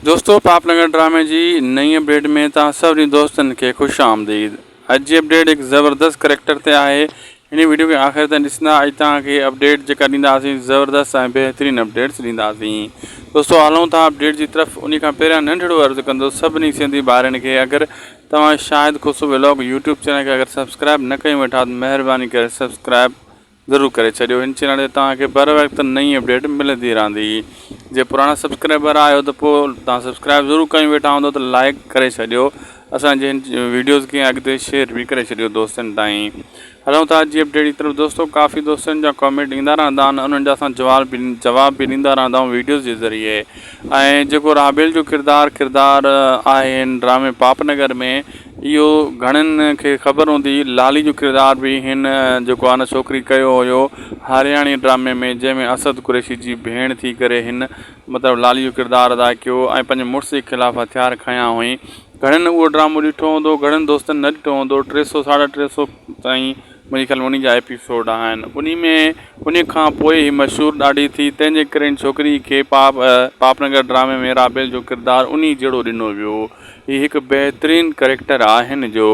دوستو پاپ نگر ڊرامي جي نئين اپڊيٽ ۾ توهان سڀني دوستن کي خوش آمديد اڄ جي اپڊيٽ هڪ زبردست ڪريڪٽر تي آهي هن ويڊيو کي آخر تائين ڏسندا اڄ توهان کي اپڊيٽ جيڪا ڏينداسين زبردست ۽ بهترين اپڊيٽس ڏينداسين دوستو هلون ٿا اپڊيٽ جي طرف ان کان پهريان ننڍڙو عرض ڪندو سڀني سنڌي ڀائرن کي اگر توهان Shahid Khoso vlog YouTube channel کي اگر سبسڪرائب نه ڪيون ويٺا ته مهرباني ڪري سبسڪرائب ضرور ڪري ڇڏيو هن چينل تي توهان کي بر وقت نئين اپڊيٽ ملندي رهندي جي پراڻا سبسڪرائبر آهيو ته پوء توهان سبسڪرائب ضرور ڪيون ويٺا هوندو ته لائڪ ڪري ڇڏيو اسان جي هن ويڊيوز کي اڳتي شيئر به ڪري ڇڏيو دوستن تائين هلون ٿا جي اپڊيٽ جي طرف دوستو ڪافي دوستن جا ڪامينٽ ايندا رهندا آهن انهن جا اسان جواب به جواب به ڏيندا رهندا آهيون ويڊيوز جي ذريعي ۽ جيڪو رابيل جو ڪردار ڪردار آهي هن ڊرامي پاپ نگر ۾ اهو گهڻن کي خبر هوندي لالي جو ڪردار به هن جيڪو آهي نه ڇوڪري ڪيو هيو هارياڻي ڊرامي ۾ جنهن ۾ اسد قريشي جي ڀيڻ ٿي ڪري هن مطلب لالي جو ڪردار ادا ڪيو ۽ پنهنجي مڙس جي خلاف هٿيار کنيا هئائين گهڻن اهو ڊرامو ڏٺو هوندو گهڻن دوستن نه ڏٺو هوندو ٽي سو ساڍا ٽي سو تائين منهنجي خيال ۾ انهي جا ايپيسوڊ آهن انهي ۾ انهي کان پوء هي مشهور ڏاڍي ٿي تنهن جي ڪري هن ڇوڪري کي پاپ پاپ نگر ڊرامي ۾ رابيل جو ڪردار انهي جهڙو ڏنو ويو هي هڪ بهترين ڪريڪٽر آهن جو.